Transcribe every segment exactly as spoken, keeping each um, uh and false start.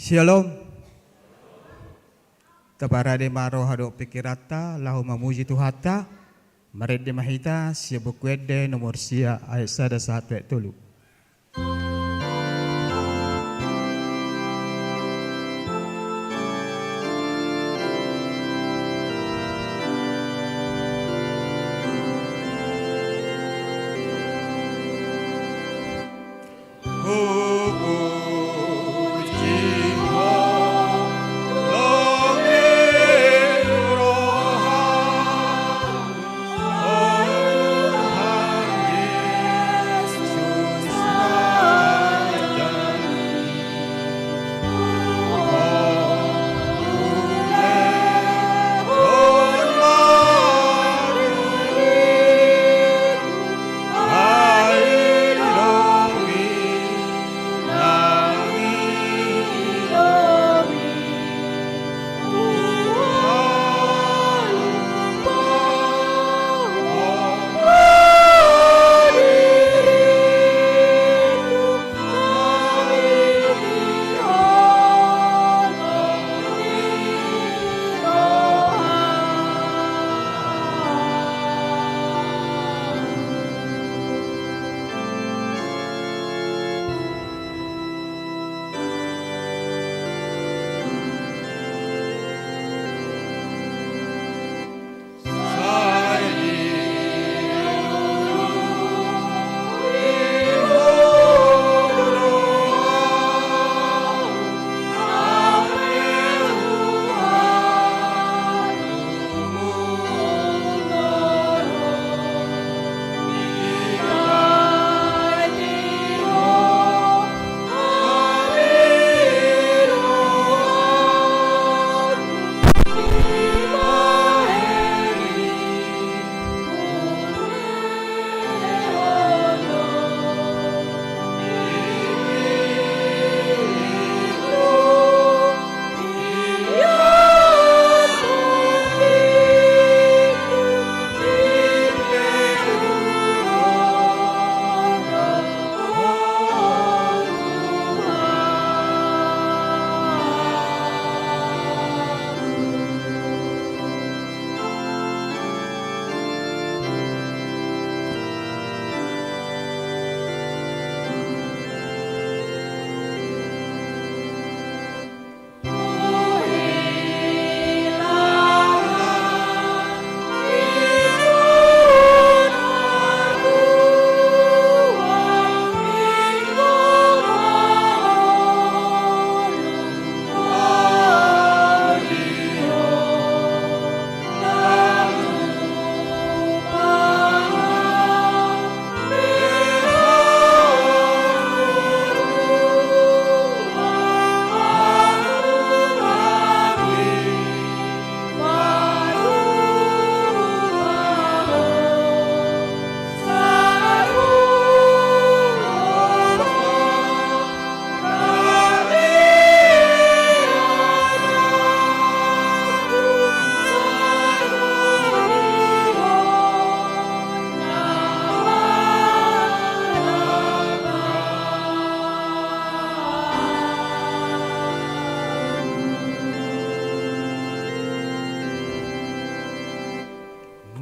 Syalom. Taparade ma roha dohot pingkiranta laho mamuji Tuhanta. Marende ma hita sian Buku Ende nomor sia ayat sada sahat tu ayat tolu.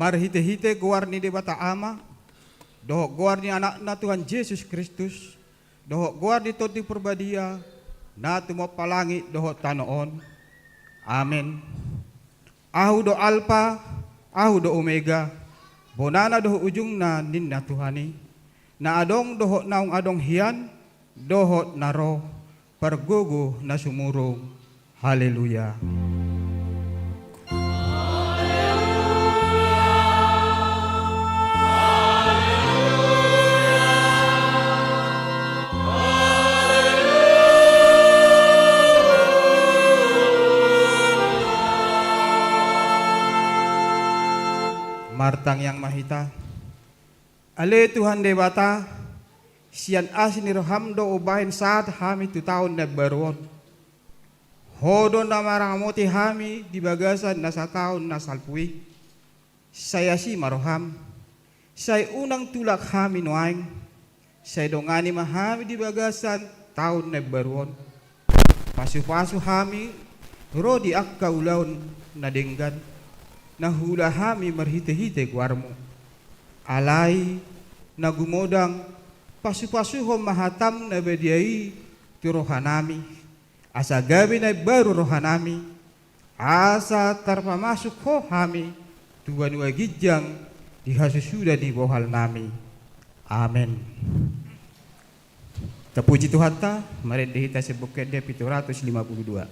Marhitehite goar ni Debata Ama, dohot goar ni Anakna Tuhan Jesus Kristus, dohot goar ni Tondi Parbadia, na tumompa langit dohot tano on. Amen. Ahu do Alpa, Ahu do Omega, bonana dohot ujungna, ninna Tuhan i, na adong dohot naung adong hian, dohot na ro, pargogo na sumurung. Haleluya. Martangiang ma hita. Ale Tuhan Debata, sian asi ni roham do umbahen sahat hami tu taon na imbaru on. Ho do na maramoti hami di bagasan na sataon na salpu i. Sai asi ma roham. Sai unang tulak hami nuaeng. Sai dongani ma hami di bagasan taon na imbaru on. Pasupasu hami ro di angka ulaon na denggan na huula hami marhitehite goarmu. Alai na gumodang, pasupasuhon ma hatam na badia i tu rohanami, asa gabe na imbaru rohanami, asa tarpamasuk ho hami tu banua ginjang di hasusuda ni bohalnami. Amen. Tapuji Tuhanta, marende hita sian Buku Ende pitu ratus lima puluh dua.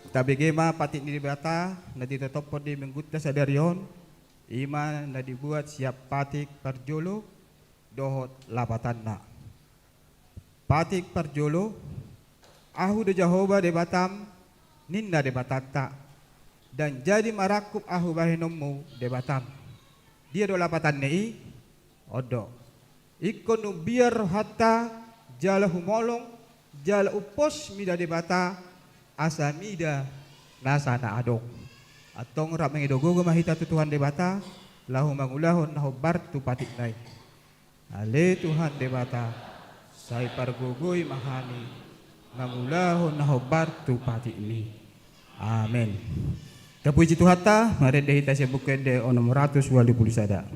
Tabege ma patik ni Debata na titotophon di minggunta sadari on, i ma na dibuat sian patik parjolo dohot lapatanna. Patik parjolo, Ahu do Jahowa Debatam, ninna Debatanta, ndang jadi marangkup Ahu bahenonmu Debatam. Dia do lapatanna i? On do. Ingkon umbiar rohanta jala humolong jala umpos mida Debata, asa mida nasa na adong. Antong rap mangido gogo ma hita tu Tuhan Debata, laho mangulahon na hombar tu patikna i. Ale Tuhan Debata, sai pargogoi ma hami mangulahon na hombar tu patikmi. Amen. Tapuji Tuhanta, marende hita sian Buku Ende onom ratus ualu pulu sada.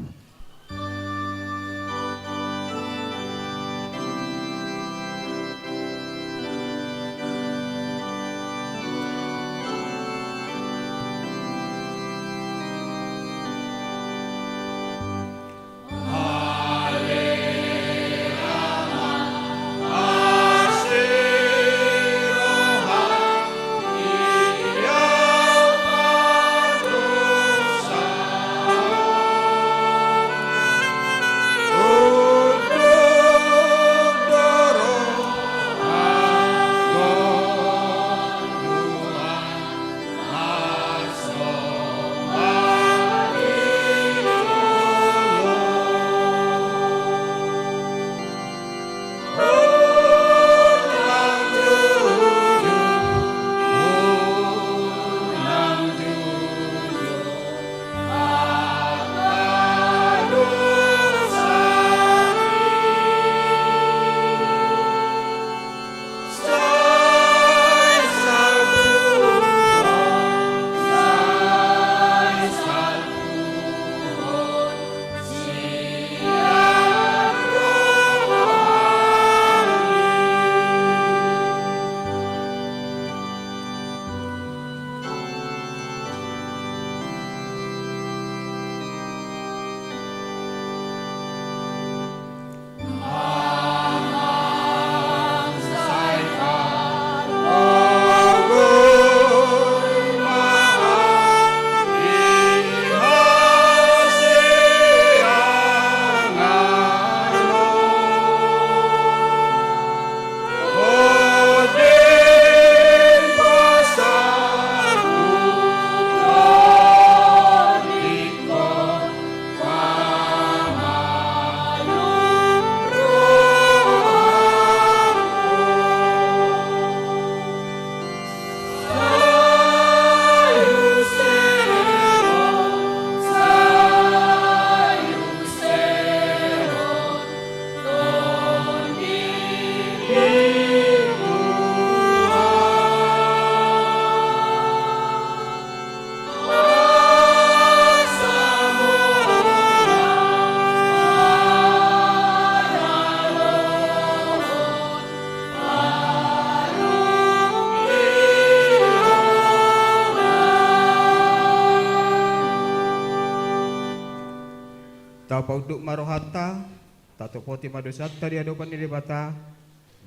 Unduk ma rohanta, tatopoti ma dosanta di adopan ni Debata,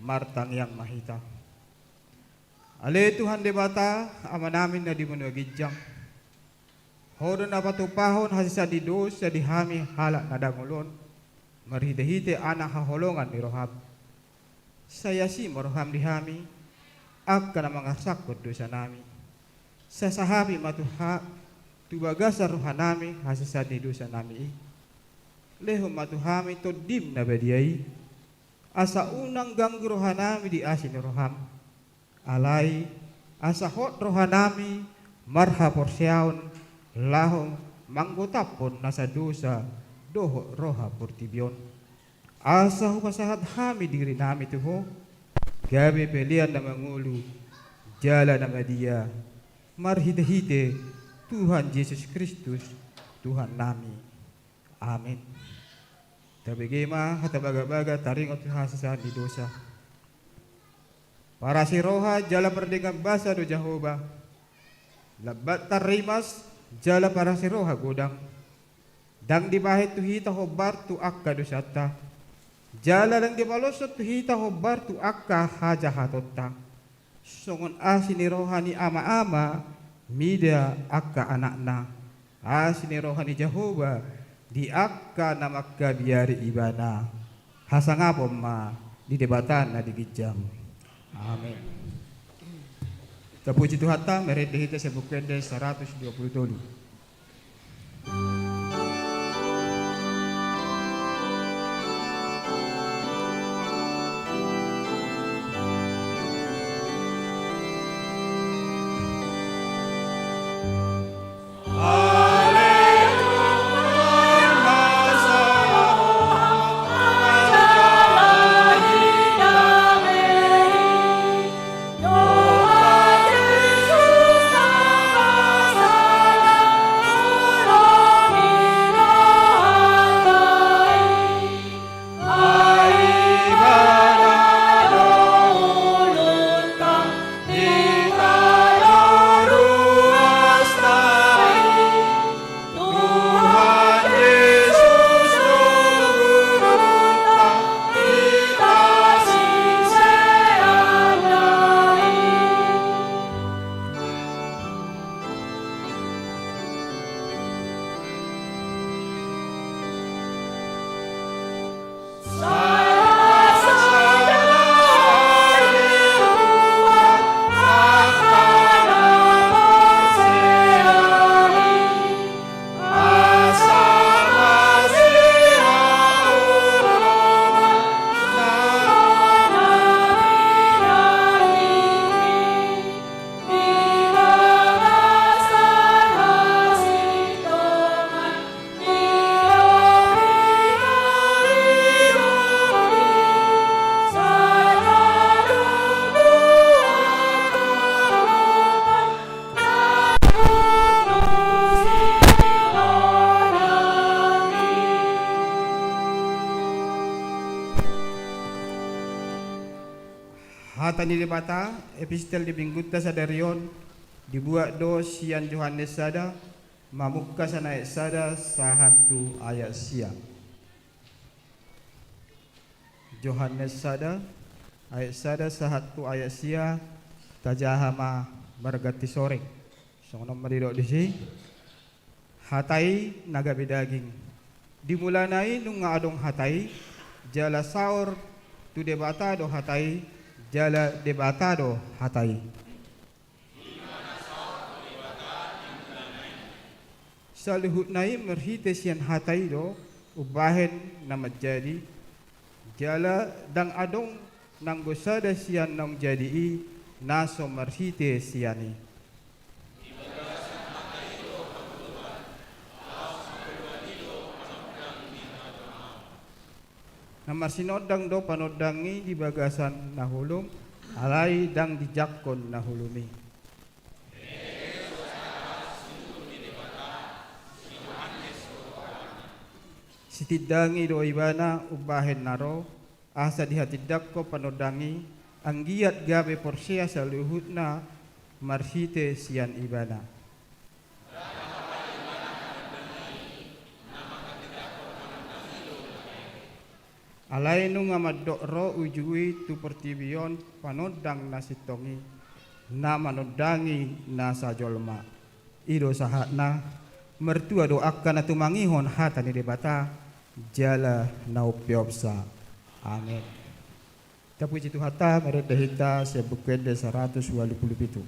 martangiang ma hita. Ale Tuhan Debata, Amanami na di banua ginjang. Ho do na patupahon hasesaan ni dosa di hami halak na dangol on, marhitehite anak haholongan ni roham. Sai asi ma roham di hami, angka na mangarsakkon dosanami. Sai sahapi ma tu ha, tu bagasan rohanami hasesaan ni dosanami i. Lehon ma tu hami Tondim na badia i, asa unang ganggu rohanami di asi ni roham. Alai, asa hot rohanami marhaporseaon laho manggotaphon nasa dosa dohot roha portibi on. Asa hupasahat hami dirinami tu Ho, gabe pelean na mangolu, jala na badia, marhitehite Tuhan Jesus Kristus, Tuhannami. Amen. Tabege ma hata bagabaga taringot tu hasesaan ni dosa. Parasi roha jala pardenggan basa do Jahowa. Lambat tarrimas jala parasi roha godang. Ndang dibahen tu hita hombar tu angka dosanta. Jala ndang dipaloshon tu hita hombar tu angka hajahatonta. Songon asi ni roha ni ama-ama mida angka anakna. Asi ni roha ni Jahowa di angka na mangkabiari Ibana. Hasangapon ma di Debata na di ginjang. Amen. Tapuji Tuhanta, marende hita sian Buku Ende saratus dua pulu tolu. Hata ni Debata, epistel di Minggunta sadari on, dibuat do sian Johannes sada, mamungka sian ayat sada sahat tu ayat sia. Johannes sada, ayat sada sahat tu ayat sia, tajaha ma marganti soreng. Songon on ma didok disi. Hata i na gabe daging. Di mulana i nunga adong Hata i, jala saor tu Debata do Hata i, jala Debata do Hata i. Saluhutna i marhite sian Hata i do umbahen na manjadi, jala ndang adong nanggo sada sian naung jadi i na so marhite sian i. Na marsinondang do panondang i di bagasan na holom, alai ndang dijangkon na holom i. Sitindangi do ibana umbahen na ro, asa dihatindangkon panondang i, anggiat gabe porsea saluhutna marhite sian ibana. Alai nunga mandok ro uju i tu portibi on panondang na sintong i, na manondangi nasa jolma. I do sahatna. Martua do angka na tumangihon hata ni Debata jala na umpeopsa. Amen. Tapuji Tuhanta, marende hita sian Buku Ende saratus ualu pulu pitu.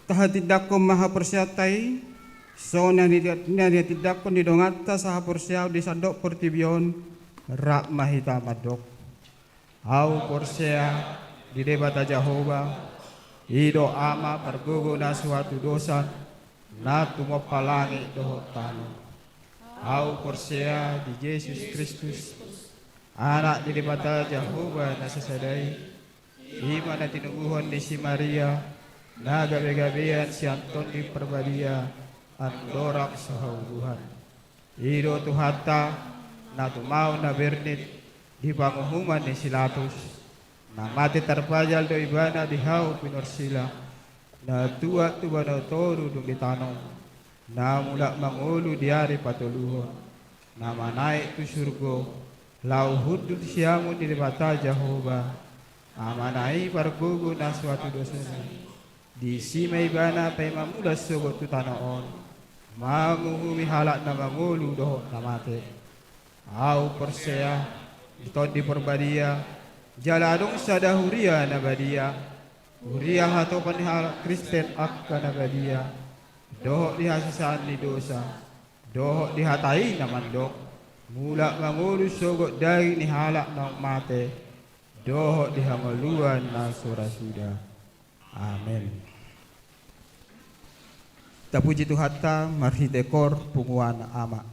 Tahatindangkon ma haporseaonta i, songon na ni-, na nihatindangkon ni donganta sahaporseaon di sandok portibi on, rap ma hita mandok. Ahu porsea di Debata Jahowa, i do Ama pargogo na so hatudosan, na tumompa langit dohot tano. Ahu porsea di Jesus Kristus, Anak ni Debata Jahowa na sasada i, i ma na tinubuhon ni si Maria, na gabegabean sian Tondi Parbadia, andorang so hauduhan. I do Tuhanta, na tumaon na bernit di panguhuman ni si Latus, na mate tarpajal do Ibana di hau pinorsila, na tuat tu banua toru dung ditanom, na mulak mangolu di ari patoluhon, na manaek tu surgo, laho hundul siamun ni Debata Jahowa, Amana i pargogo na so hatudosan i. Disi ma Ibana paima mulak sogot tu tano on, manguhumi halak na mangolu dohot na mate. Ahu porsea di Tondi Parbadia, jala adong sada huria na badia, huria hatopan ni halak Kristen angka na badia, dohot di hasesaan ni dosa, dohot di hata i na mandok, mulak mangolu sogot daging ni halak naung mate, dohot di hangoluan na so ra suda. Amen. Tapuji Tuhanta marhite koor punguan Ama.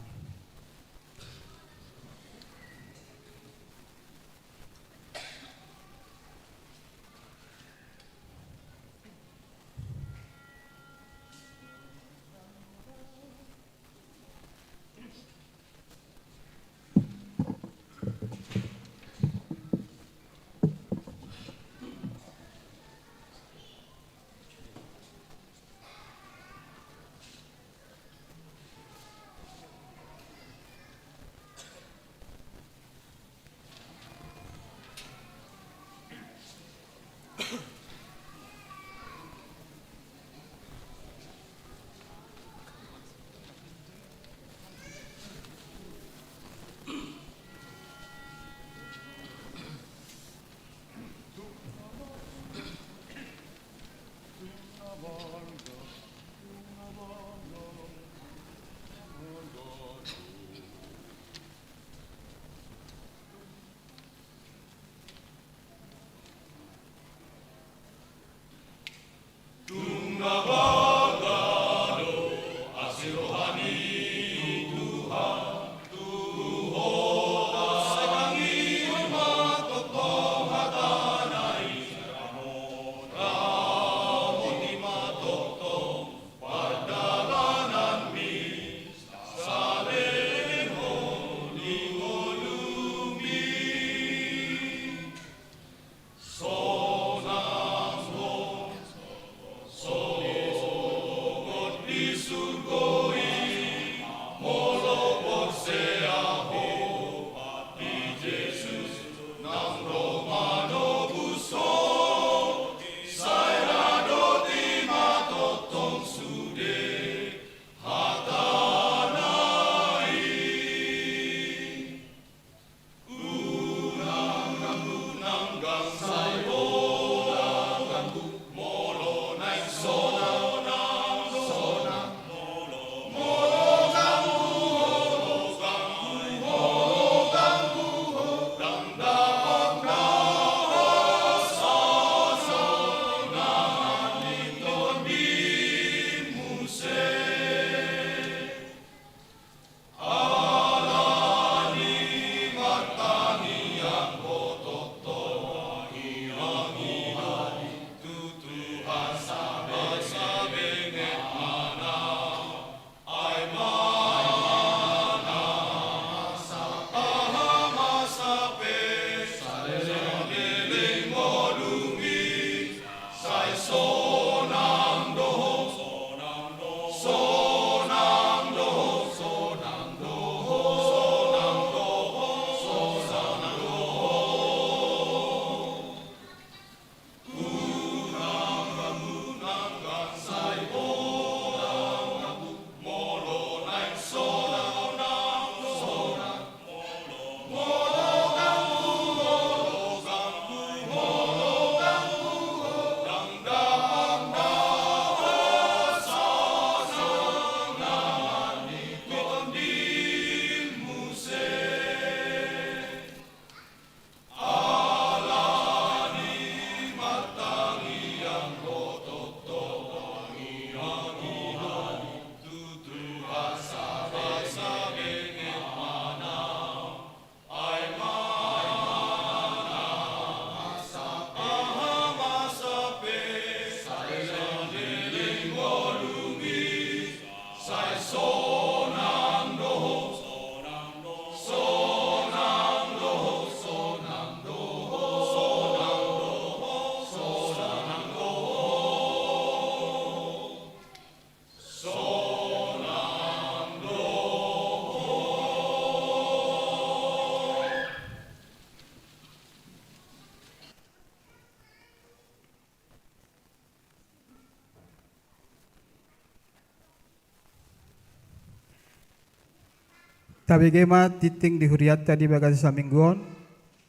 Tabege ma tingting di hurianta di bagasan saminggu on,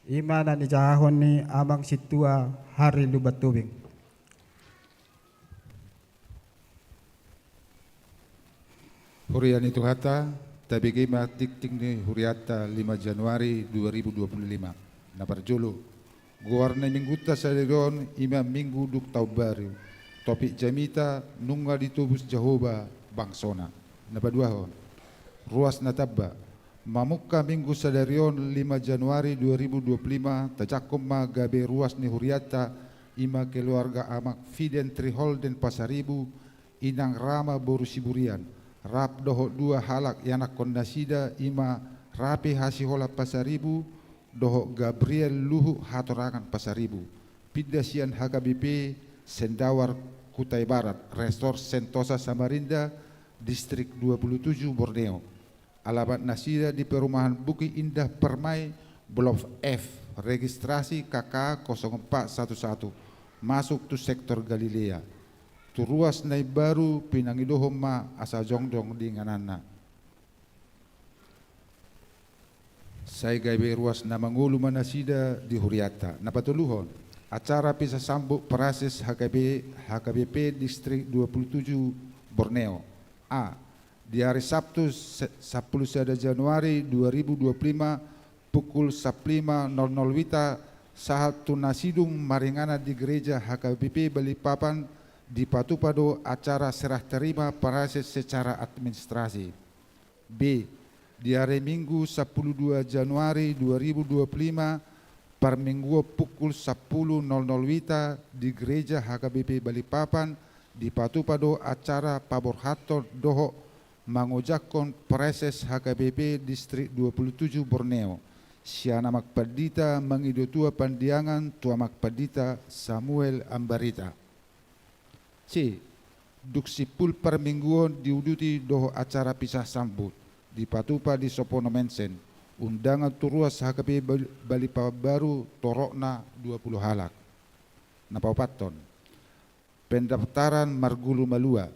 i ma na nijahahon ni amang sintua Harry Lumban Tobing. Huria ni Tuhanta, tabege ma tingting ni hurianta lima Januari dua ribu dua puluh lima. Na parjolo, goar ni minggunta sadari on i ma Minggu Duk Taon Baru. Topik jamita: Nunga ditobus Jahowa bangsona. Na paduahon, ruas na tamba. Mamungka minggu sadari on, lima Januari dua ribu dua puluh lima, tajangkon ma gabe ruas ni hurianta, i ma keluarga Amang Fiden Triholden Pasaribu, Inang Rama boru Siburian, rap dohot dua halak ianakhon nasida, i ma Rapi Hasiholan Pasaribu dohot Gabriel Luhut Hatorangan Pasaribu, pinda sian H K B P Sendawar Kutai Barat, Resort Sentosa Samarinda, Distrik dua puluh tujuh, Borneo. Alamat nasida di Perumahan Bukit Indah Permai, Blok F, registrasi K K kosong empat satu satu, masuk tu sektor Galilea. Tu ruas na imbaru pinangidohon ma asa jongjong di ingananna. Sai gabe ruas na mangolu ma nasida di hurianta. Na patoluhon, acara pisah sambut Praeses H K B, H K B P Distrik dua puluh tujuh Borneo. A. Di ari Sabtu, se-, sampulu sada Januari dua ribu dua puluh lima, pukul sampulu lima nol nol wita, sahat tu na sidung maringanan di Gereja H K B P Balikpapan, dipatupa do acara serah terima praeses secara administrasi. B. Di ari Minggu, sampulu dua Januari dua ribu dua puluh lima, parmingguon, pukul sampulu nol nol wita, di Gereja H K B P Balikpapan, dipatupa do acara paborhathon dohot mangojakhon praeses H K B P Distrik dua puluh tujuh Borneo, sian Amang Pandita Mangidotua Pandiangan tu Amang Pandita Samuel Ambarita. C. Dung simpul parmingguon diuduti dohot acara pisah sambut, dipatupa di Sopono Mansion, undangan tu ruas H K B Bal-, Balikpapan Baru, torokna dua puluh halak. Na paopathon, pendaftaran marguru malua.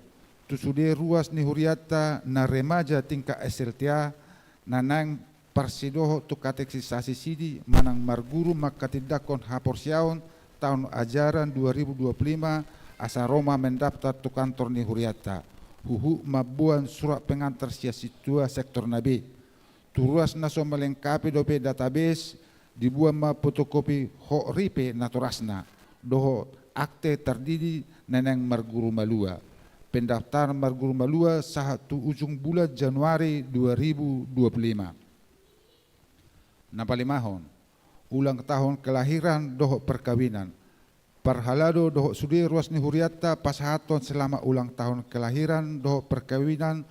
Tu sude ruas ni hurianta na remaja tingkat S L T A, na naeng parsidohot tu katekisasi sidi manang marguru manghatindanghon haporseaon taon ajaran dua ribu dua puluh lima, asa ro ma mendaftar tu kantor ni hurianta. Huhut mamboan surat pengantar sian sintua sektor na be. Tu ruas na so melengkapi dope database, diboan ma fotokopi hot ripe natorasna dohot akte tardidi na naeng marguru malua. Pendaftaran marguru malua sahat tu ujung bulan Januari dua ribu dua puluh lima. Na palimahon, ulang tahun kelahiran dohot perkawinan. Parhalado dohot sude ruas ni hurianta pasahathon selamat ulang tahun kelahiran dohot perkawinan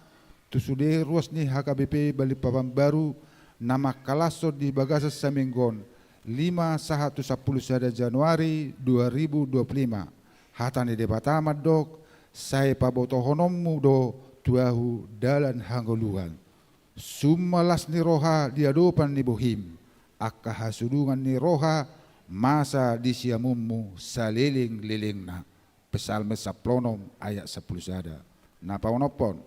tu sude ruas ni H K B P Balikpapan Baru na mangkalashon di bagasan saminggu on, lima sahat tu sampulu sada Januari dua ribu dua puluh lima. Hata ni Debata mandok, sai pabotohononmu do tu ahu dalan hangoluan. Sun ma las ni roha di adopan ni bohim, angka hasudungan ni roha masa di siamunmu salelenglelengna. Psalmen sampulu onom ayat sampulu sada. Na paonomhon,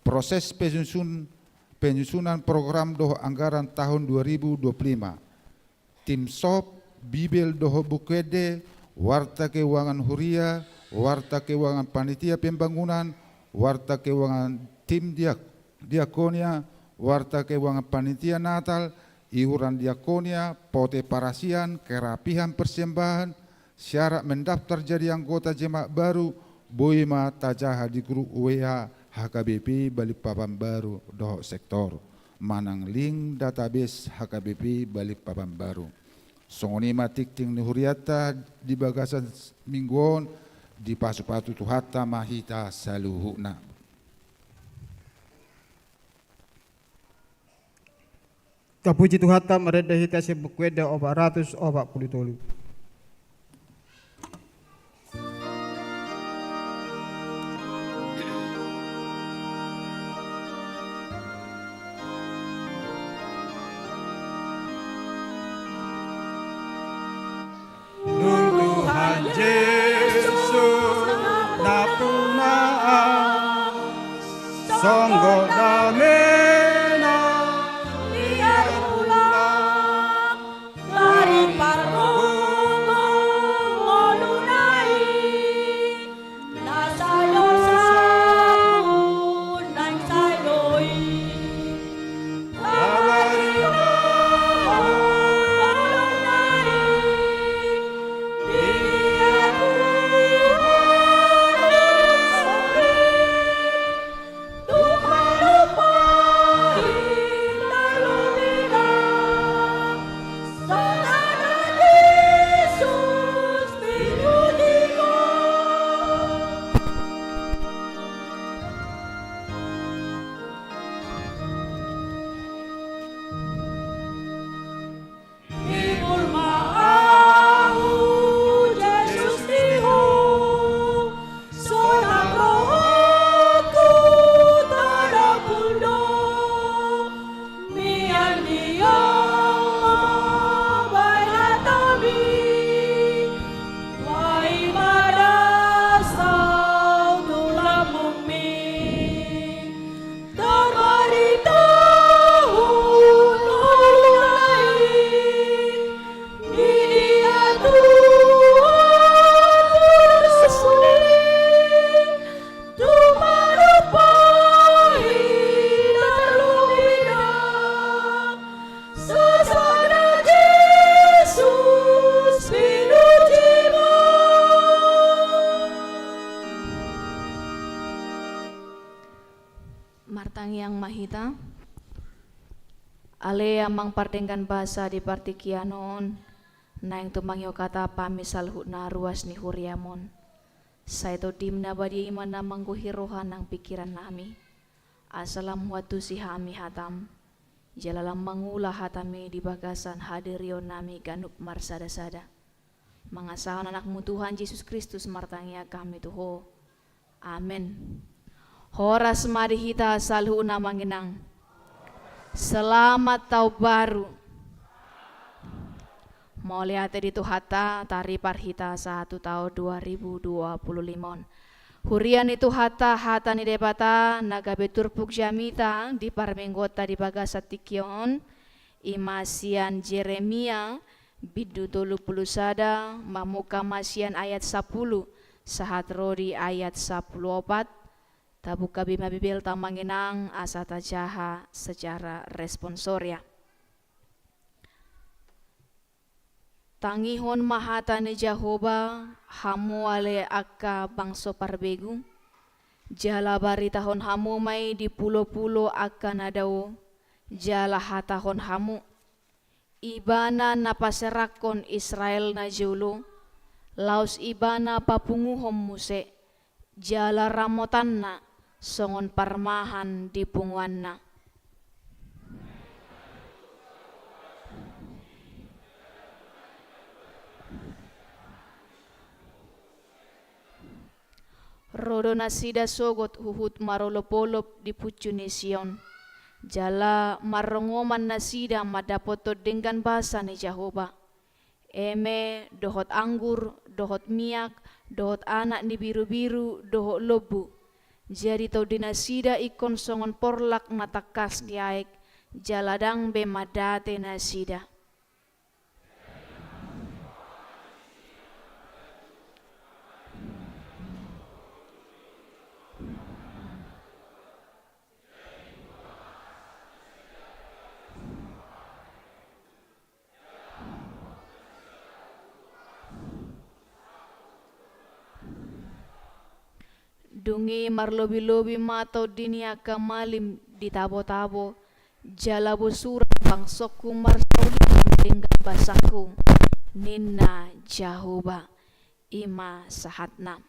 proses penyusun, penyusunan program dohot anggaran tahun dua ribu dua puluh lima. Tim sop, Bibel dohot Buku Ende, warta keuangan huria, warta keuangan panitia pembangunan, warta keuangan tim diak-, diakonia, warta keuangan panitia Natal, iuran diakonia, pote parasian, kerapihan persembahan, syarat mendaftar jadi anggota jemaat baru, boi ma tajaha di grup W A H K B P Balikpapan Baru dohot sektor manang link database H K B P Balikpapan Baru. Songon i ma tingting ni hurianta di bagasan minggu on, dipasupasu Tuhanta ma hita saluhutna. Tapuji Tuhanta, marende hita sian Buku Ende opat ratus opat pulu tolu. Nunga Tuhan Jesus nampuna ahu, songgop damena ia pulang, gari pargongol ngoluna i. Martangiang ma hita. Ale Amang pardenggan basa di partingkian on, naeng tumangihon hata hami saluhutna ruas ni huriam on. Sai Tondim na badia i ma na manggohi roha nang pingkiran nami. Asa lam huantusi hami hatam. Jala lam mangula hatami di bagasan hadirion nami ganup marsada-sada. Mangasahon Anakmu Tuhan Jesus Kristus martangiang hami tu Ho. Amen. Horas ma di hita saluhutna Amang Inang. Selamat Tahun Baru. Mauliate di Tuhanta, taripar hita sahat tu taon dua ribu dua puluh lima on. Huria ni Tuhanta, hata ni Debata na gabe turpuk jamita di parmingguonta di bagasan tingki on, i ma sian Jeremia bindu tolu pulu sada, mamungka ma sian ayat sampulu sahat ro di ayat sampulu opat. Tabuka be ma Bibelta Amang Inang asa tajaha secara responsoria. Tangihon ma hata ni Jahowa, hamu ale angka bangso parbegu, jala baritahon hamu ma i di pulo-pulo angka na dao, jala hatahon hamu: Ibana na paserakkon Israel na jolo, laos Ibana papunguhon muse, jala ramotanna songon parmahan di punguanna. Ro do nasida sogot huhut marolop-olop di puncu ni Sion, jala marrongoman nasida mandapothon denggan basa ni Jahowa, eme dohot anggur, dohot miak, dohot anak ni birubiru, dohot lombu. Jadi tondi nasida ingkon songon porlak na tangkas di aek, jala ndang be mandate nasida. Dung i marlobi-lobi ma tondi ni angka malim di tabo-tabo, jala bosuran bangsongku marsaulian denggan basangku, ninna Jahowa. I ma sahatna.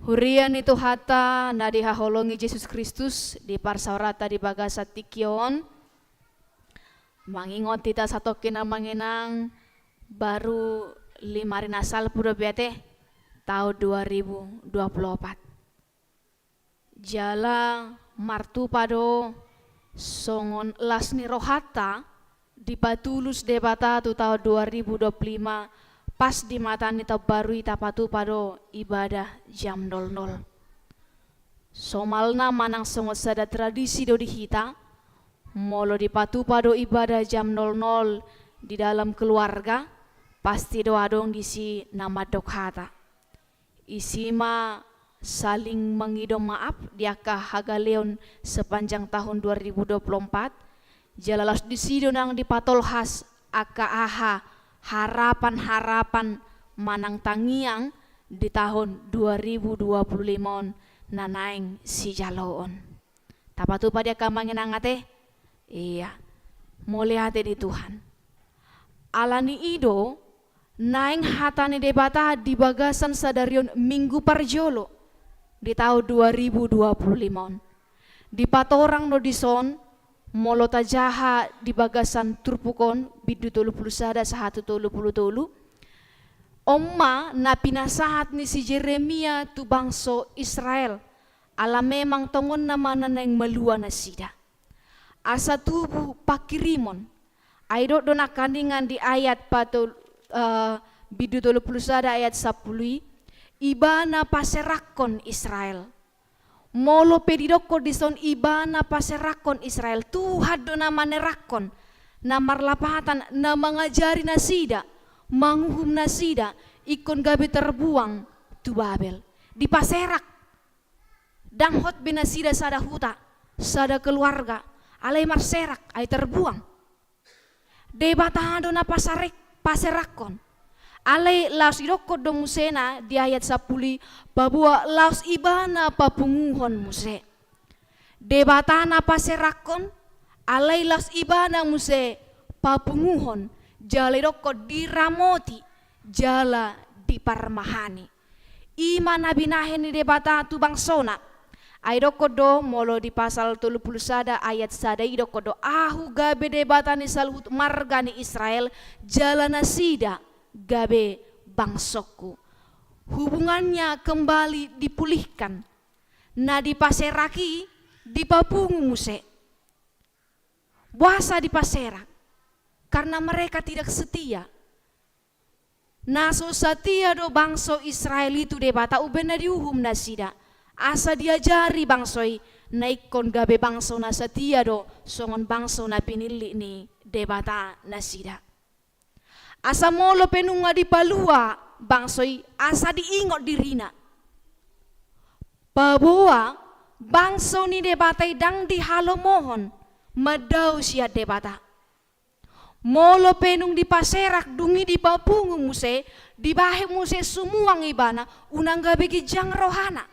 Huria ni Tuhanta na dihaholongi Jesus Kristus, di parsaoranta di bagasan tingki on, mangingot hita satongkin Amang Inang, baru lima ari na salpu do be ate taon dua ribu dua pulu opat. Jala martupa do songon las ni rohanta dipatulus Debata tu taon dua ribu dua pulu lima, pas di mata ni taon baru i tapatupa do ibadah jam nol nol. Somalna manang songon sada tradisi do di hita, molo dipatupa do ibadah jam nol nol di dalam keluarga, pasti do adong disi na mandok hata. Isi ma saling mengido maaf di angka hagaleon sepanjang tahun dua ribu dua puluh empat, jala laos disi do nang dipatolhas angka aha harapan-harapan manang tangiang di tahun dua ribu dua puluh lima on na naeng sijaloon. Tapatupa di angka Amang Inang ate? Ia, mauliate di Tuhan. Alani i do, naeng hata ni Debata di bagasan sadari on minggu parjolo di taon dua ribu dua puluh lima on. Dipatorang do dison, molo tajaha di bagasan turpuk on, bindu tolu pulu sada sahat tu tolu pulu tolu. On ma na pinasahat ni si Jeremia tu bangso Israel, ala memang tongonna ma na naeng malua nasida. Asa tubu pangkirimon. Ai didok do nangkaningan di ayat patol-, eh, bindu tolu pulu sada ayat sampulu i, Ibana paserakkon Israel. Molo pe didokkon dison Ibana paserakkon Israel, Tuhan do na manerakkon, na marlapatan, na mangajari nasida, manguhum nasida, ingkon gabe terbuang tu Babel. Dipaserak. Ndang hot be nasida sada huta, sada keluarga, alai marserak, ai terbuang. Debata do na pasarek-, paserakkon. Alai laos didokkon do muse na di ayat sampulu i, paboa laos Ibana papunguhon muse. Debata na paserakhon, alai laos ibana muse papunguhon, jala didokkon diramoti, jala diparmahani. I ma na binahen ni Debata tu bangsona. Ai didokkon do, molo di pasal tolu pulu sada ayat sada i didokkon do, Ahu gabe Debata ni saluhut marga ni Israel, jala nasida gabe bangsongku. Hubungannya kembali dipulihkan. Na dipaserak i dipapungu muse. Boasa dipaserak? Karena mereka tidak setia. Na so satia do bangso Israel i tu Debata, umbahen na diuhum nasida. Asa diajari bangso i, na ingkon gabe bangso na satia do, songon bangso na pinillit ni Debata nasida. Asa molo pe nunga dipalua bangso i, asa diingot dirina. Paboa bangso ni Debata i ndang dihalomohon mandao sian Debata. Molo pe nunga dipaserak, dung i dipapungu muse, dibahen muse sumuang ibana, unang gabe ginjang rohana.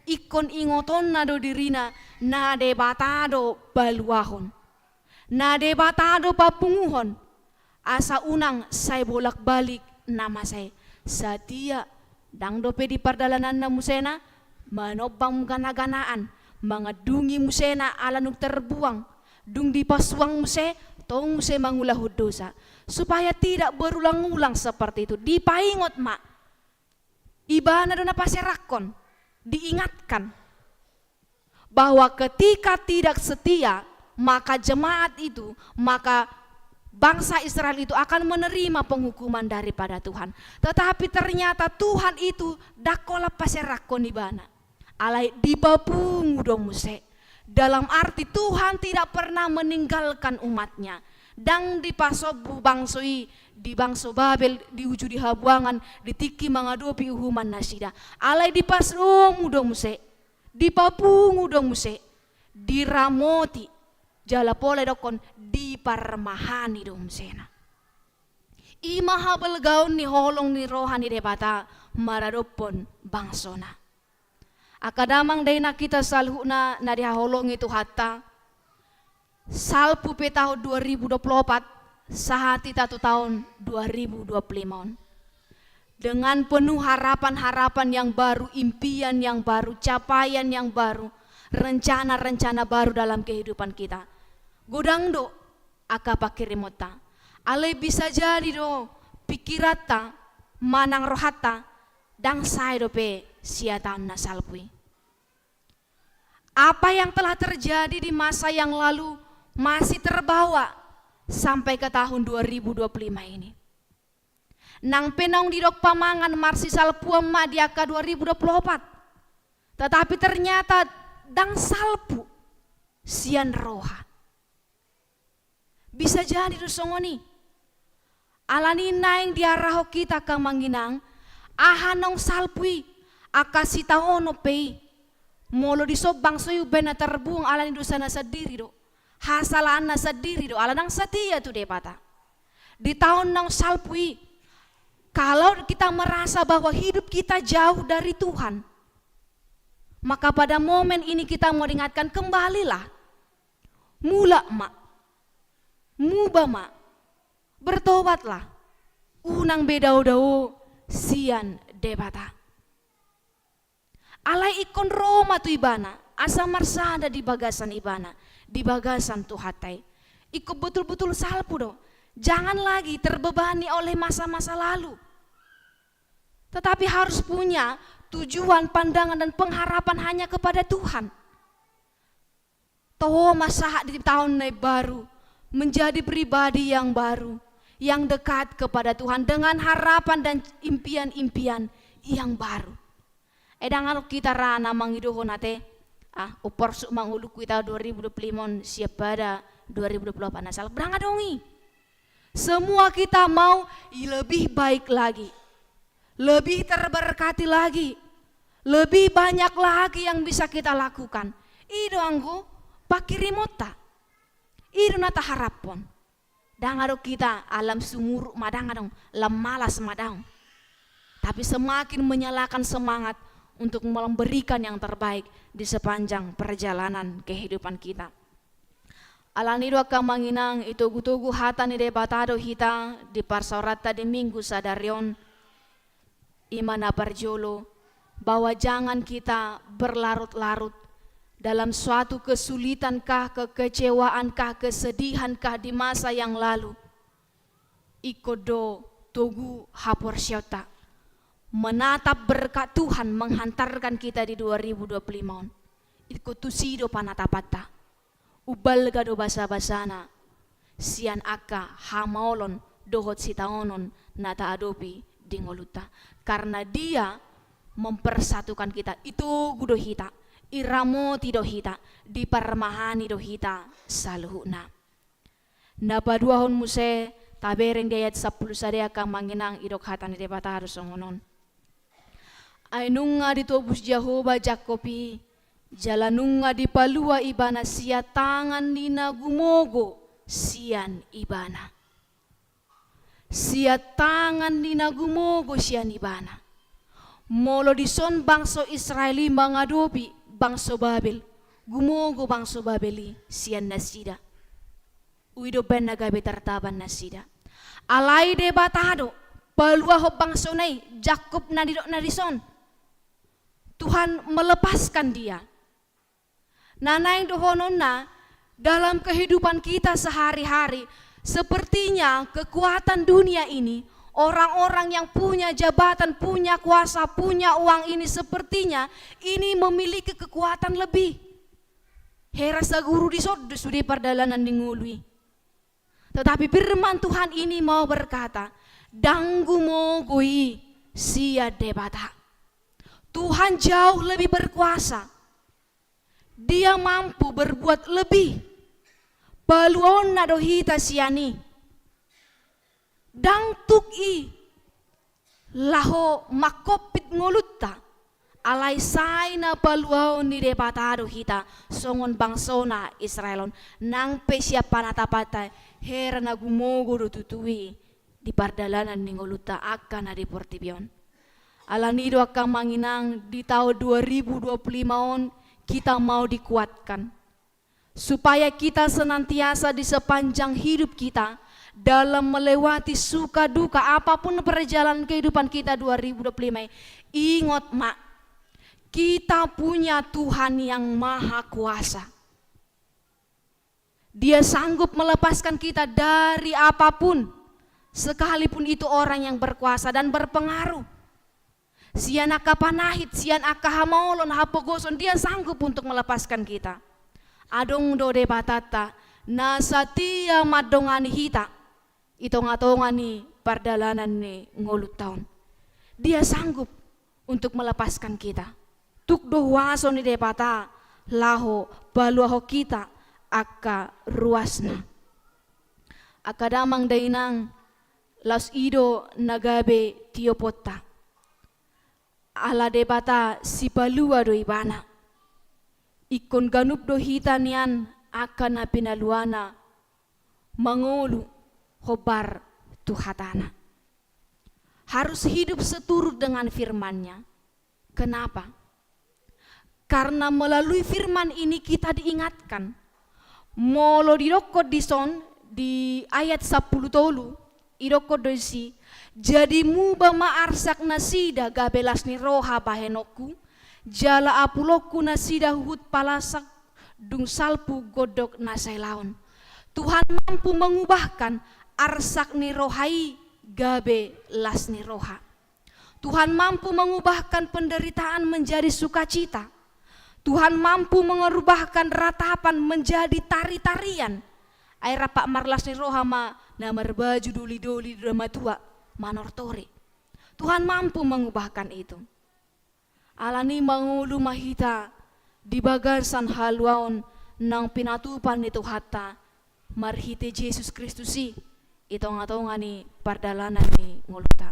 Ingkon ingotonna do dirina, na Debata do paluahon. Na Debata do papunguhon, asa unang sai bolak-balik na masa i. Satia, ndang dope di pardalananna muse na manombang gana-ganaan, mangandungi muse na ala dung terbuang, dung dipasuang muse, tong muse mangulahon dosa. Supaya tidak berulang-ulang seperti itu, dipaingot ma. Ibana do na paserakhon, diingatkan bahwa ketika tidak setia, maka jemaat itu, maka bangsa Israel itu akan menerima penghukuman daripada Tuhan. Tetapi ternyata Tuhan itu ndang holan paserakhon ibana. Alai dipapungu do muse. Dalam arti Tuhan tidak pernah meninggalkan umatnya. Ndang dipasombu bangso i di bangso Babel, di uju di habuangan, di tingki mangadopi uhuman nasida. Alai dipasomu do muse, dipapungu do muse, diramoti, jala pola didokkon diparmahani do musena. I ma habalgaon ni holong ni roha ni Debata maradophon bangsona. Angka damang dainang hita saluhutna na dihaholongi Tuhanta, salpu pe tahun dua ribu dua puluh empat, sahat hita tu tahun dua ribu dua puluh lima on. Dengan penuh harapan-harapan yang baru, impian yang baru, capaian yang baru, rencana-rencana baru dalam kehidupan kita. Godang do angka pangkirimonta. Alai bisa jadi do pingkiranta manang rohanta ndang sae dope sian taon na salpu i. Apa yang telah terjadi di masa yang lalu masih terbawa sampai ke tahun dua ribu dua puluh lima ini. Nang pe naung didok pamangan marsisalpuon ma di angka dua ribu dua puluh empat. Tetapi ternyata ndang salpu sian roha. Bisa jadi do songon i. Alani naeng diarahon hita angka amang inang, aha naung salpu i, angka sitaonon pe i. Molo dison bangso i umbahen na terbuang alani dosana sandiri do. Hasalaanna sandiri do, ala ndang satia tu Debata. Di taon naung salpu i, kalau kita merasa bahwa hidup kita jauh dari Tuhan, maka pada momen ini kita mau diingatkan, kembalilah. Mulak ma. Muba ma. Bertobatlah. Unang be dao-dao sian Debata. Alai ingkon ro ma tu ibana, asa marsada di bagasan ibana, di bagasan Tuhanta i. Ingkon betul-betul salpu do. Jangan lagi terbebani oleh masa-masa lalu. Tetapi harus punya tujuan, pandangan, dan pengharapan hanya kepada Tuhan. Toho ma sahat di taon na imbaru, menjadi pribadi yang baru, yang dekat kepada Tuhan dengan harapan dan impian-impian yang baru. Eh, ndang adong hita ra na mangidohon ate, ah, umporsuk ma ngolungku di taon dua ribu dua puluh lima on sian pada dua ribu dua puluh empat na salpu, ndang adong i. Semua kita mau lebih baik lagi. Lebih terberkati lagi. Lebih banyak lagi yang bisa kita lakukan. I do anggo pangkirimonta. I do na taharaphon. Ndang adong hita lam sumurut ma, ndang adong, lam malas ma, daong. Tapi semakin menyalakan semangat untuk memberikan yang terbaik di sepanjang perjalanan kehidupan kita. Alani do angka amang inang, itogu-togu hata ni Debata do hita di parsaoranta di Minggu sadari on. I ma na parjolo, bahwa jangan kita berlarut-larut dalam suatu kesulitan kah, kekecewaan kah, kesedihan kah di masa yang lalu. Ingkon do togu haporseaonta, menatap berkat Tuhan menghantarkan kita di dua ribu dua puluh lima on. Ingkon tusi do panatapanta. Umbalga do basa-basana sian angka hamaolon dohot sitaonon na taadopi di ngolunta. Karena Dia mempersatukan kita, itogu do hita, iramoti do hita, diparmahani do hita saluhutna. Na paduahon muse, tabereng di ayat sampulu sada angka amang inang, didok hata ni Debata do songon on. Ai nunga ditobus Jahowa Jakkob i, jala nunga dipalua ibana sian tangan ni na gumogo sian ibana. Sian tangan ni na gumogo sian ibana. Molo dison bangso Israel i mangadopi bangso Babel, gumogo bangso Babel i sian nasida. Ui do baen na gabe tartaban nasida. Alai Debata do paluahon bangsona i, Jakkob na nidokna dison. Tuhan melepaskan dia. Na naeng dohononna, dalam kehidupan kita sehari-hari, sepertinya kekuatan dunia ini, orang-orang yang punya jabatan, punya kuasa, punya uang ini, sepertinya ini memiliki kekuatan lebih. Hera saguru dison do sude pardalanan ni ngolu i. Tetapi firman Tuhan ini mau berkata, ndang gumogo i sian Debata. Tuhan jauh lebih berkuasa. Dia mampu berbuat lebih. Paluaonna do hita sian i. Ndang tuk i laho manghophit ngolunta, alai sai na paluaon ni Debata do hita songon bangsona Israel on. Nang pe sian panatapanta, hera na gumogo do tutu i di pardalanan ni ngolunta angka na di portibi on. Alani do angka amang inang, di tahun dua ribu dua puluh lima on kita mau dikuatkan. Supaya kita senantiasa di sepanjang hidup kita, dalam melewati suka duka apapun perjalanan kehidupan kita dua ribu dua puluh lima, ingot ma, kita punya Tuhan yang Maha Kuasa. Dia sanggup melepaskan kita dari apapun, sekalipun itu orang yang berkuasa dan berpengaruh. Sian angka panahit, sian angka hamaolon, hapogoson, Dia sanggup untuk melepaskan kita. Adong do Debatanta na satia mandongani hita di tonga-tonga ni pardalanan ni ngolunta on. Dia sanggup untuk melepaskan kita. Tuk do huaso ni Debata laho paluahon hita angka ruasna. Angka damang dainang, laos i do na gabe tioponta. Ala Debata sipalua do Ibana. Ingkon ganup do hita nian angka na pinaluaNa mangolu hombar tu hataNa. Harus hidup seturut dengan firman-Nya. Kenapa? Karena melalui firman ini kita diingatkan. Molo didokkon dison di ayat sampulu tolu, didokkon do disi, jadi muba ma arsak nasida gabe las ni roha bahenonku, jala apulonku nasida huhut palassak dung salpu gondok na sailaon. Tuhan mampu mengubahkan arsak ni roha i gabe las ni roha. Tuhan mampu mengubahkan penderitaan menjadi sukacita. Tuhan mampu mengubahkan ratapan menjadi tari-tarian. Ai rap marlas ni roha ma na marbaju doli-doli do na matua manortori. Tuhan mampu mengubahkan itu. Alani mangolu ma hita di bagasan haluaon naung pinatupa ni Tuhanta marhite Jesus Kristus i di tonga-tonga ni pardalanan ni ngolunta.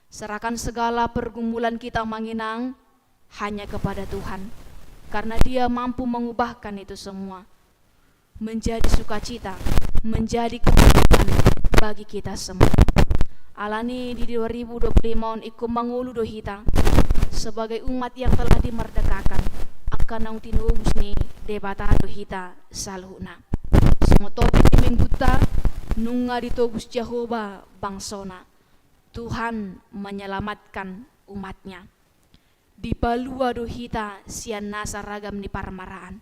Serahkan segala pergumulan kita, amang inang, hanya kepada Tuhan, karena Dia mampu mengubahkan itu semua menjadi sukacita, menjadi kemenangan bagi kita semua. Alani di dua ribu dua puluh lima on ingkon mangolu do hita, sebagai umat yang telah dimerdekakan, angka naung tinobus ni Debata do hita saluhutna. Songon topik ni minggunta, nunga ditobus Jahowa bangsona. Tuhan menyelamatkan umat-Nya. Dipalua do hita sian nasa ragam ni parmaraan.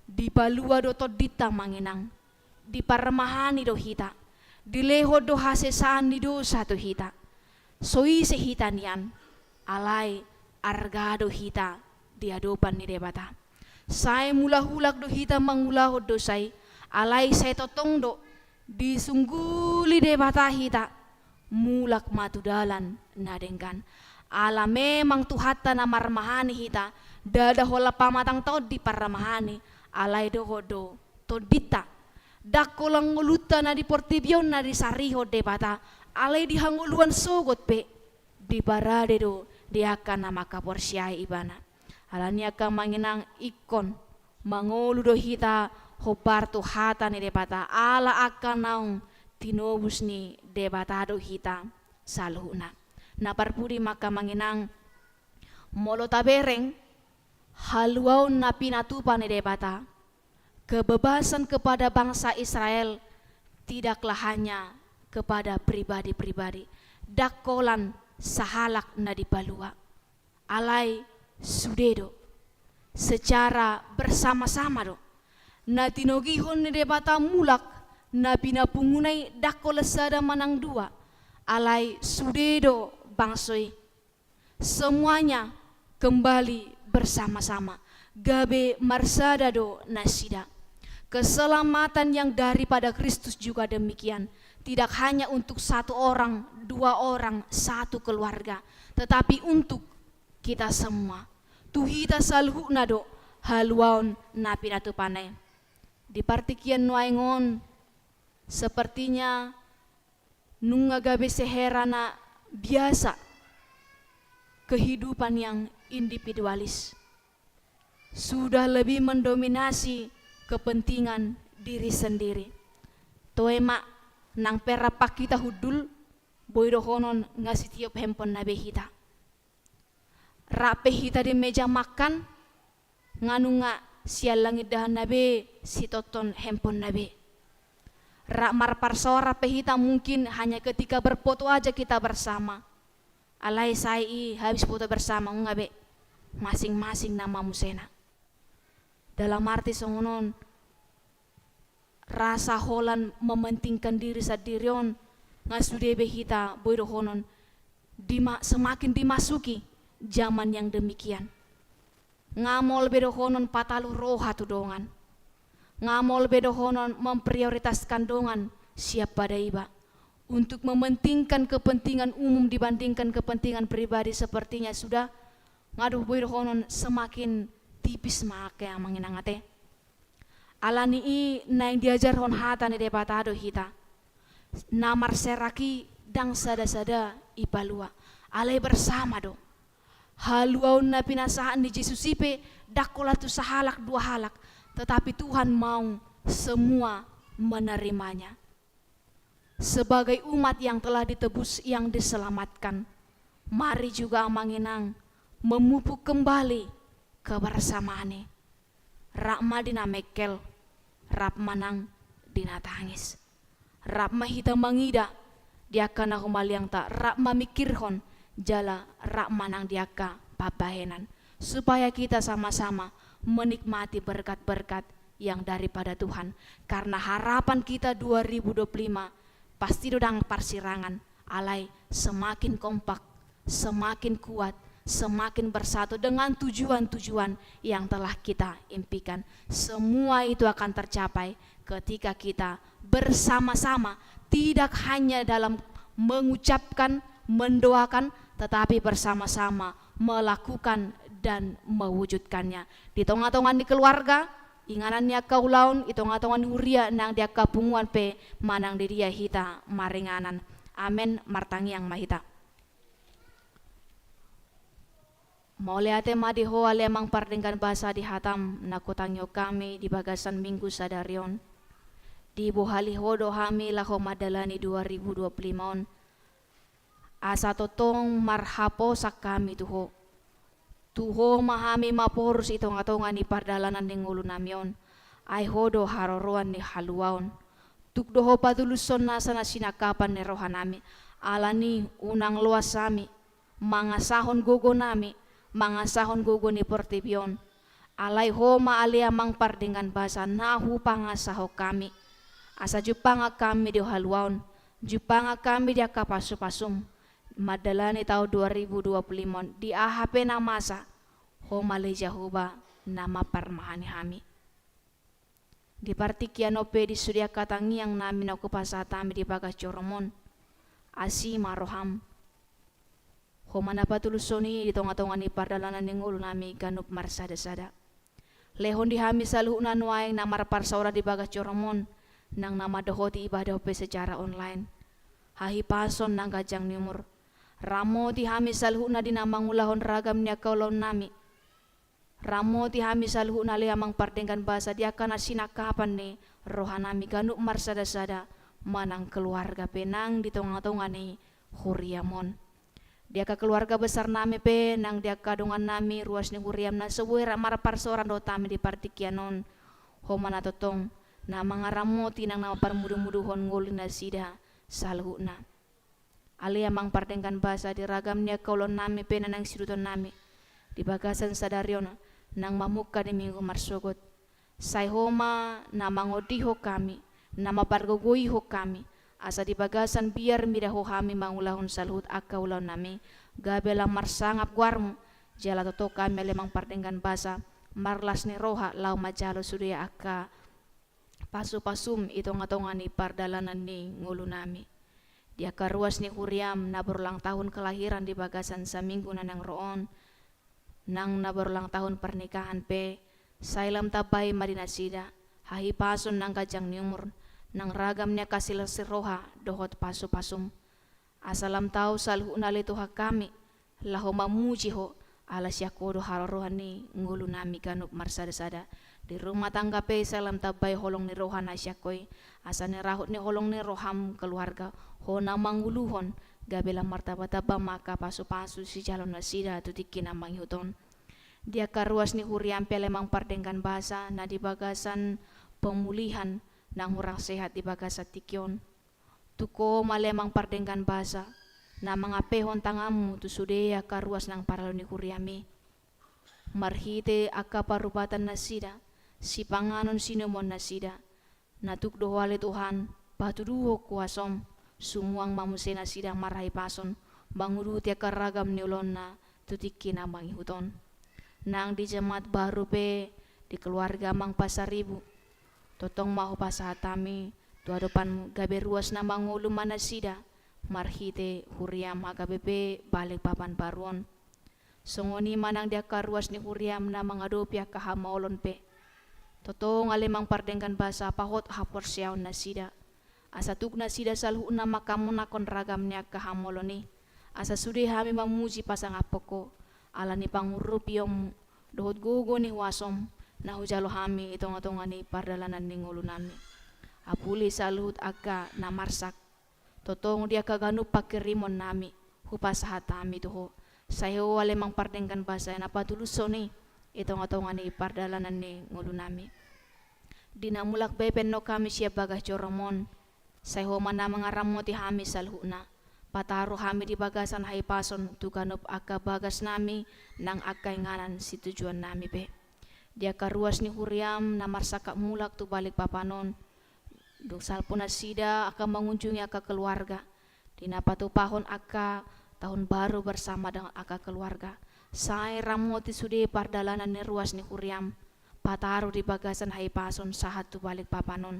Dipalua do tondinta, amang inang. Diparmahani do hita. Dilehon do hasesaan ni dosa tu hita. So ise hita nian, alai arga do hita di adopan ni Debata. Sai mulak-ulak do hita mangulahon dosa i, alai sai tongtong do disungguli Debata hita mulak ma tu dalan na denggan. Ala memang Tuhanta na marmahani hita, ndada holan pamatangta on diparmahani, alai dohot do tondinta. Ndang holan ngolunta na di portibi on na disarihon Debata, alai di hangoluan sogot pe diparade do di angka na mangkaporseai Ibana. Alani i angka amang inang, ingkon mangolu do hita hombar tu hata ni Debata, ala angka naung tinobus ni Debata do hita saluhutna. Na parpudi ma angka amang inang, molo tabereng haluaon na pinatupa ni Debata, kebebasan kepada bangsa Israel tidaklah hanya kepada pribadi-pribadi, ndang holan sahalak na dipalua. Alai sude do, secara bersama-sama do. Na tinogihon ni Debata mulak na pinapunguna i ndang holan sada manang dua, alai sude do bangso i. Semuanya kembali bersama-sama. Gabe marsada do nasida. Keselamatan yang daripada Kristus juga demikian. Tidak hanya untuk satu orang, dua orang, satu keluarga, tetapi untuk kita semua. Tu hita saluhutna do haluaon na pinatupana i. Di partingkian nuaeng on, sepertinya nunga gabe sehera na biasa kehidupan yang individualis. Sudah lebih mendominasi kepentingan diri sendiri. Toe ma, nang pe rap hita hundul, boi dohonon nga sitiop handphone na be hita. Rap pe hita di meja makan, nga nunga siallang indahan na be, sitonton handphone na be. Rap marparsaoran pe hita mungkin hanya ketika berfoto aja kita bersama. Alai sai i habis foto bersama, nunga be, masing-masing nama musena. Dalam arti songon on, rasa holan mementingkan diri sandiri on, nga sude be hita boi dohonon dima-, semakin dimasuki zaman yang demikian. Nga molo be dohonon patalu roha tu dongan. Nga molo be dohonon memprioritaskan dongan sian pada iba. Untuk mementingkan kepentingan umum dibandingkan kepentingan pribadi, sepertinya sudah, nga do boi dohonon semakin tipis ma angka amang inang ate. Alani i naeng diajarhon hata ni Debata do hita. Na marserak i ndang sada-sada ipalua, alai bersama do. Haluaon na pinasahat ni Jesus i pe ndang holan tu sahalak dua halak, tetapi Tuhan mau semua menerimanya. Sebagai umat yang telah ditebus, yang diselamatkan, mari juga amang inang memupuk kembali kebersamaan i. Rap ma di na mengkel, rap ma nang di na tangis. Rap ma hita mangida di angka na humaliangta, rap mamingkirhon jala rap ma nang di angka pambahenan, supaya kita sama-sama menikmati berkat-berkat yang daripada Tuhan. Karena harapan kita dua ribu dua puluh lima pasti do ndang parsirangan, alai semakin kompak, semakin kuat, semakin bersatu dengan tujuan-tujuan yang telah kita impikan. Semua itu akan tercapai ketika kita bersama-sama, tidak hanya dalam mengucapkan, mendoakan, tetapi bersama-sama melakukan dan mewujudkannya. Di tonga-tonga ni keluarga, inganan ni angka ulaon, di tonga-tonga ni huria nang di angka punguan pe manang di dia hita maringanan. Amen, martangiang ma hita. Mauliate ma di Ho ale Amang pardenggan basa di hataM na hutangihon hami di bagasan minggu sadari on. Dibohali Ho do hami laho mandalani dua ribu dua puluh lima on. Asa tongtong marhaposan hami tu Ho. Tu Ho ma hami maporus i tongatonga ni pardalanan ni ngolunami on, ai Ho do haroroan ni haluaon. Tuk do Ho patulushon nasa na sinangkapan ni rohanami, alani unang loas hami mangasahon gogonami, mangasahon gogo ni portibi on. Alai Ho ma ale Amang pardenggan basa na hupangasahon hami. Asa jumpangan hami di haluaon, jumpangan hami di angka pasupasum mandalani taon dua ribu dua puluh lima on, di aha pe na masa, Ho ma ale Jahowa na mamparmahani hami. Di partingkian on pe di sude angka tangiangnami na hupasahat hami di bagas joroM on, asi ma rohaM. Ho ma na patulushon i di tongatonga ni pardalanan ni ngolunami ganup marsadasada. Lehon di hami saluhutna nuaeng na marparsaoran di bagas joroM on, nang na mandohoti ibadah on pe secara online. Hahipason nang ganjang ni umur. Ramoti hami saluhutna di na mangulahon ragam ni angka ulaonnami. Ramoti hami saluhutna ale Amang pardenggan basa di angka na sinangkapan ni rohanami ganup marsadasada, manang keluarga pe nang di tongatonga ni huriaM on. Di angka keluarga besarnami pe nang di angka dongannami ruas ni huriaM na so boi rap marparsaoran dohot hami di partingkian on, Ho ma na tongtong na mangaramoti nang na mamparmudumuduhon ngolu ni nasida saluhutna. Ale Amang pardenggan basa di ragam ni angka ulaonnami pe na naeng siudutonnami di bagasan sadari on nang mamungka di minggu marsogot. Sai Ho ma na mangondihon hami, na mampargogoihon hami, asa di bagasan biar mida Ho hami mangulahon saluhut angka ulaonnami, gabe lam marsangap goarMu, jala tongtong hami ale Amang pardenggan basa marlas ni roha laho manjalo sude angka pasupasuM i tongatonga ni pardalanan ni ngolunami. Di angka ruas ni huriaM na berulang tahun kelahiran di bagasan saminggu na naeng ro on, nang na berulang tahun pernikahan pe, sai lam tambai ma di nasida hahipason nang ganjang ni umur, nang ragam ni angka silas ni roha dohot pasupasuM. Asa lam tau saluhutna ale Tuhan hami laho mamuji Ho, ala sian Ho do haroroan ni ngolunami ganup marsadasada. Di rumah tangga pe sai lam tambai holong ni roha na sian Ho i, asa nirahut ni holong ni rohaM keluarga Ho na manguluhon, gabe lam martambatamba ma angka pasupasu sijalo nasida tu tingki na mangihut on. Di angka ruas ni huriaM pe ale Amang pardenggan basa na di bagasan pemulihan nang hurang sehat di bagasan tingki on. Tuk Ho ma ale Amang pardenggan basa na mangampehon tanganMu tu sude angka ruas nang paralo ni huriaM i, marhite angka parubatan nasida, sipanganon sinuamuan nasida, na tuk do Ho ale Tuhan patuduhon kuasaM, sumuang ma muse nasida marhahipason manguduti angka ragam ni ulaonna tu tingki na mangihut on. Nang di jemaat baru pe di keluarga Amang Pasaribu, tongtong ma hupasahat hami tu adopanMu, gabe ruas na mangolu ma nasida marhite huriaM H K B P Balikpapan baru on. Songon i ma nang di angka ruas ni huriaM na mangadopi angka hamaolon pe, tongtong ale Amang pardenggan basa pahot haporseaon nasida, asa tuk nasida saluhutna mangkamonanghon ragam ni angka hamaolon i, asa sude hami mamuji pasangaphon Ho, ala ni pangurupionMu dohot gogo ni huasoM na hujalo hami i tongatonga ni pardalanan ni ngolunami. Apuli saluhut angka na marsak, tongtong di angka ganup panghirimonnami, hupasahat hami tu Ho. Sai Ho ale Amang pardenggan basa na patulushon i i tongatonga ni pardalanan ni ngolunami. Di na mulak be pennon hami sian bagas joroM on, sai Ho ma na mangaramoti hami saluhutna. Pataru hami di bagasan hahipason tu ganup angka bagasnami nang angka inganan situjuonnami pe. Di angka ruas ni huriaM na marsangkap mulak tu Balikpapan on, dung salpu nasida angka mangunjungi angka keluarga, di na patupahon angka tahun baru bersama dengan angka keluarga, sai ramoti sude pardalanan ni ruas ni huriaM, pataru di bagasan hahipason sahat tu Balikpapan on.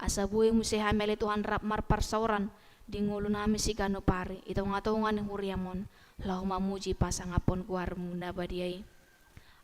Asa boi muse hami ale Tuhan rap marparsaoran di ngolunami siganup ari i tongatonga ni huriaM on, laho mamuji pasangaphon goarMu na badia i.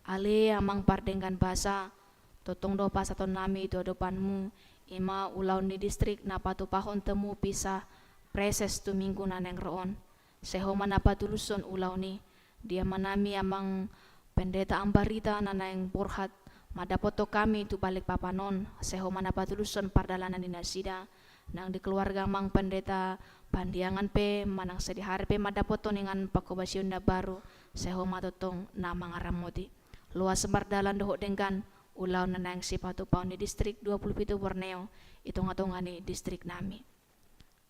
Ale Amang pardenggan basa, tongtong do pasahatonnami tu adopanMu, i ma ulaon ni distrik na patupahon temu pisah preses tu minggu na naeng ro on. Sai Ho ma na patulushon ulaon i. Di amanami Amang Pendeta Ambarita na naeng borhat mandapothon hami tu Balikpapan on, sai Ho ma na patulushon pardalanan ni nasida. Nang di keluarga Amang Pendeta Pandiangan pe manang sadihari pe mandapothon inganan panghobasion na baru, sai Ho ma tongtong na mangaramoti. Loas mardalan dohot denggan ulaon na naeng sipatupaon ni Distrik dua pulu pitu Borneo, i tongatonga ni distriknami.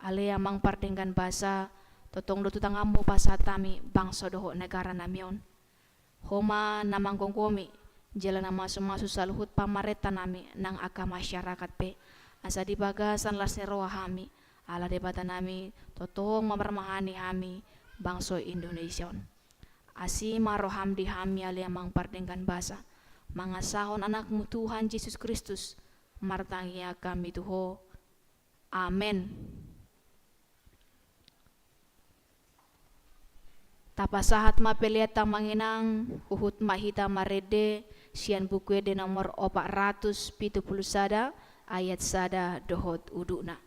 Ale Amang pardenggan basa, tongtong do tu tanganMu pasahat hami bangso dohot negaranami on. Ho ma na manggomgomi jala na mamasumasu saluhut pamarentanami nang angka masyarakat pe, asa di bagasan las ni roha hami, ala Debatanami, tongtong ma marmahani hami bangso Indonesia on. Asi ma rohaM di hami ale Amang pardenggan basa, mangasahon AnakMu Tuhan Jesus Kristus, martangiang hami tu Ho. Amen. Tapasahat ma pelean Amang Inang, huhut ma hita marende sian Buku Ende nomor opat ratus pitu pulu sada, ayat sada dohot udutna.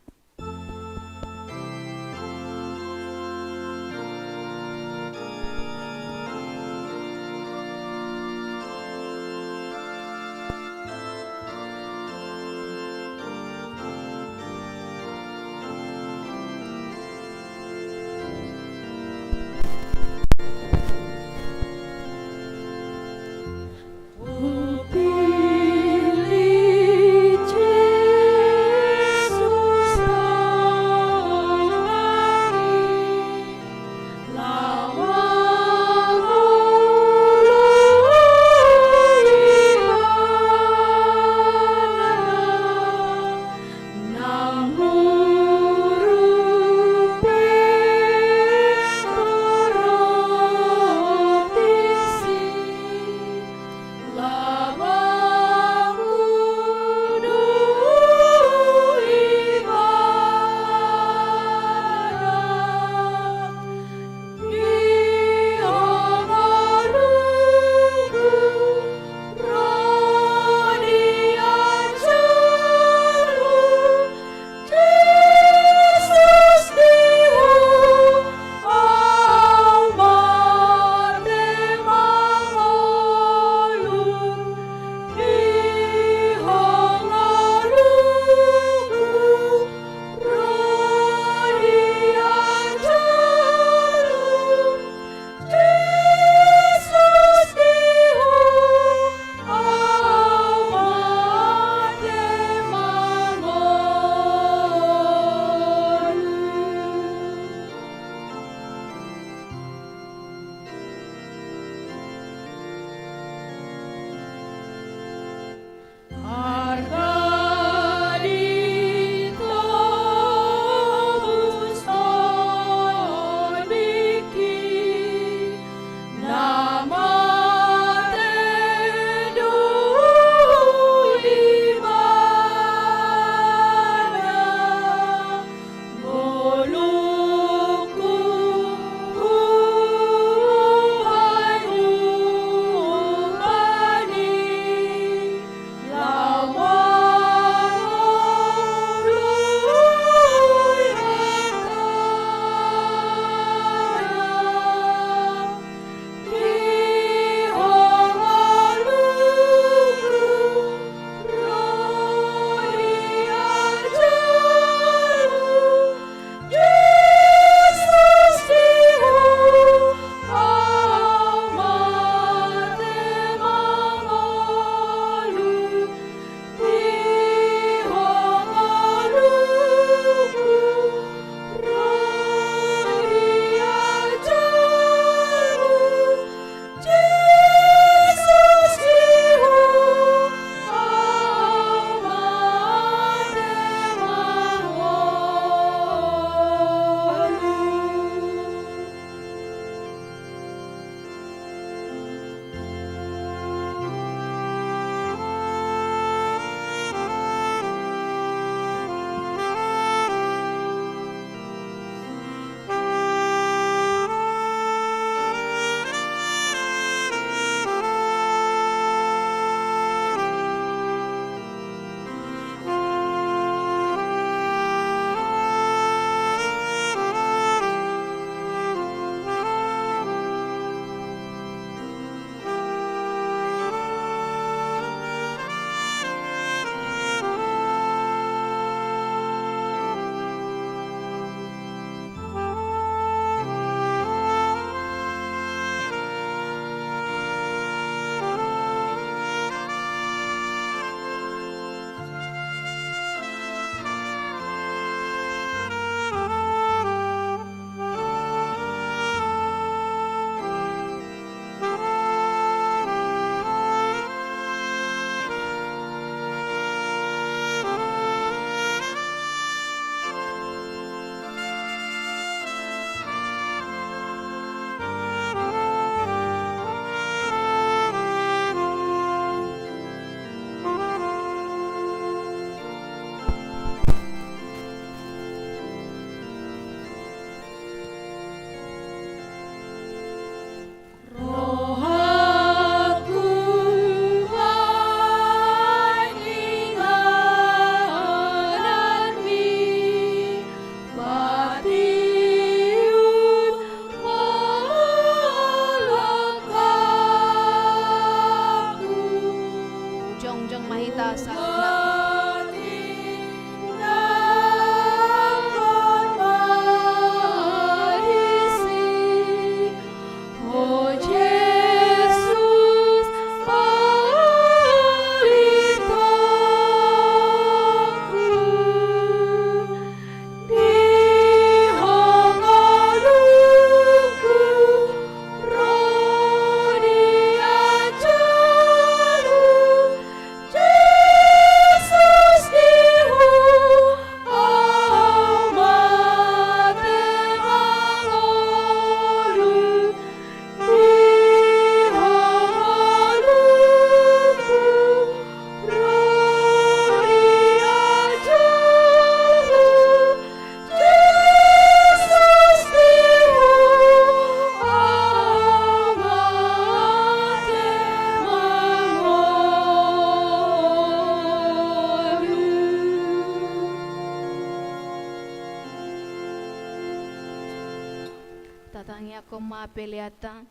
Tatangiangkon ma peleanta.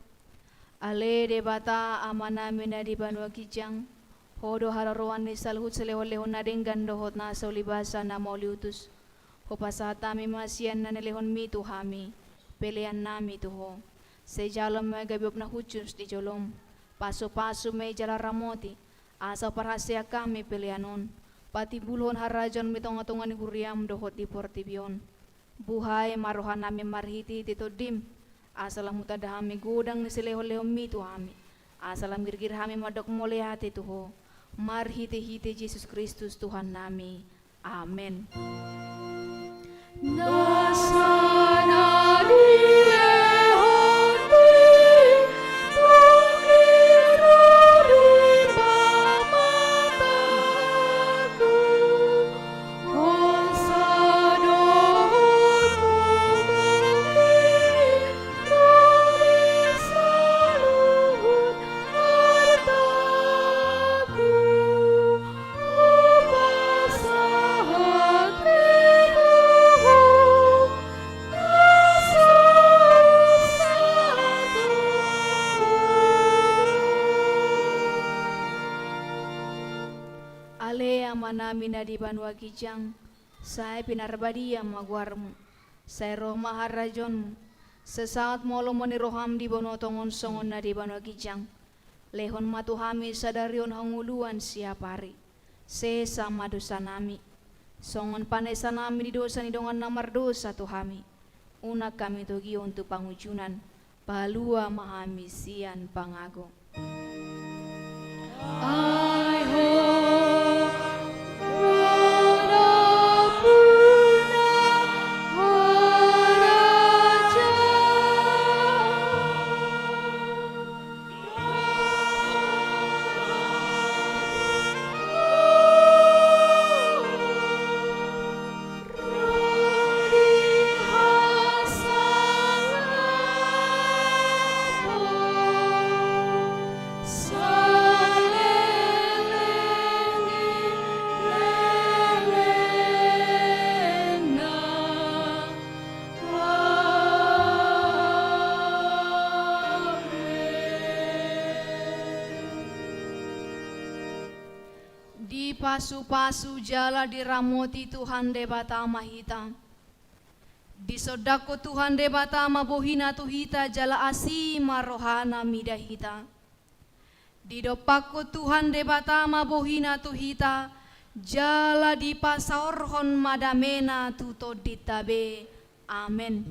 Ale Debata Amanami na di banua ginjang, Ho do haroroan ni saluhut silehonlehon na denggan dohot na so libasa na mauliutus. Hupasahat hami ma sian na nilehonMi tu hami, peleannami tu Ho. Sai jalo ma gabe uap na hushus di joloM. Pasupasu ma i jala ramoti, asa huparhaseang hami pelean on patimbulhon harajaonMu di tongatonga ni huriaM dohot di portibi on. Buhai ma rohanami marhitehite TondiM, asa lam hutanda hami godang ni silehonlehonMi tu hami, asa lam girgir hami mandok mauliate tu Ho, marhitehite Jesus Kristus Tuhannami. Amen. Ale Amanami na di banua ginjang, sai pinarbadia ma goarMu. Sai ro ma harajaonMu. Sai saut ma lomo ni rohaM di banua tonga on songon na di banua ginjang. Lehon ma tu hami sadari on hangoluan siapari. Sesa ma dosanami, songon panesanami di dosa ni dongan na mardosa tu hami. Unang hami togihon tu pangunjunan. Palua ma hami sian pangago. Ai Ho do na puna harajaon. Dipasupasu jala diramoti Tuhan Debata ma hita. Disondangkon Tuhan Debata ma bohiNa tu hita jala asi ma rohaNa mida hita. Didompakkon Tuhan Debata ma bohiNa tu hita, jala dipasaorhon ma dameNa tu tondinta be. Amen.